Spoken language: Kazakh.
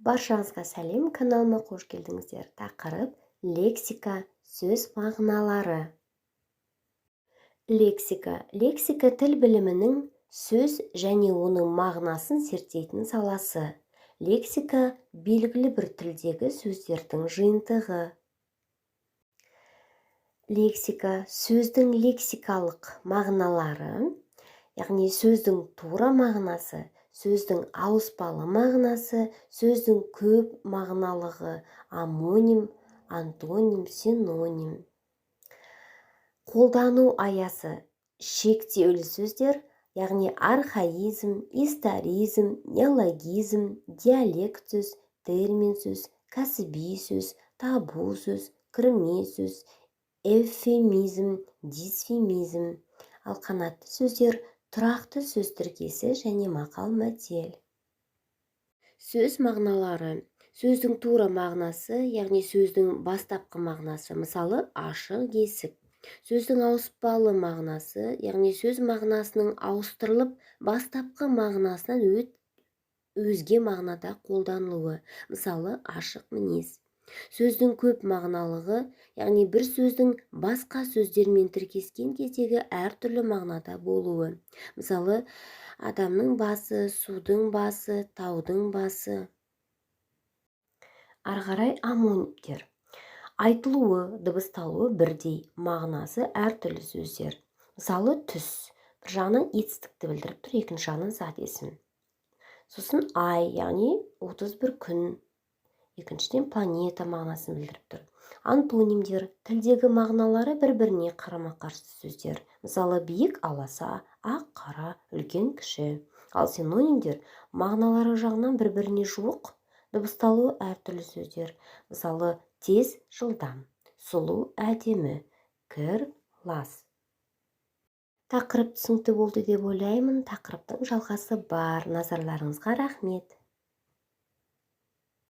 Баршаңызға сәлем! Каналыма қош келдіңіздер! Тақырып: лексика, сөз мағыналары. Лексика. Лексика – тіл білімінің сөз және оның мағынасын зерттейтін саласы. Лексика – белгілі бір тілдегі сөздердің жиынтығы. Лексика, сөздің лексикалық мағыналары, яғни сөздің тура мағынасы, сөздің ауыспалы мағынасы, сөздің көп мағыналығы, омоним, антоним, синоним. Қолдану аясы: шектеулі сөздер, яғни архаизм, историзм, неологизм, диалект сөз, термин сөз, кәсіби сөз, табу сөз, кірме сөз, эвфемизм, дисфемизм. Ал қанатты сөздер: тұрақты сөз тіркесі және мақал-мәтел. Сөз мағыналары: сөздің тура мағынасы, яғни сөздің бастапқы мағынасы, мысалы, ашық есік. Сөздің ауыспалы мағынасы, яғни сөз мағынасының ауыстырылып, бастапқы мағынасынан өзге мағынада қолданылуы, мысалы, ашық мінез. Сөздің көп мағыналығы, яғни бір сөздің басқа сөздермен тіркескен кездегі әртүрлі мағынада болуы, мысалы, адамның басы, судың басы, таудың басы. Ары қарай омонимдер: айтылуы, дыбысталуы бірдей, мағынасы әртүрлі сөздер. Мысалы, түс бір жағынан етістікті білдіріп тұр, екінші жағынан зат есім. Сосын ай, яғни 31 күн, екіншіден, планета мағынасын білдіріп тұр. Антонимдер: тілдегі мағыналары бір біріне қарама қарсы сөздер, мысалы, биік, аласа, ақ, қара, үлкен, кіші. Ал синонимдер: мағыналары жағынан бір біріне жуық, дыбысталуы әртүрлі сөздер, мысалы, тез, жылдам, сұлу, әдемі, кір, лас. Тақырып түсінікті болды деп ойлаймын. Тақырыптың жалғасы бар. Назарларыңызға рахмет!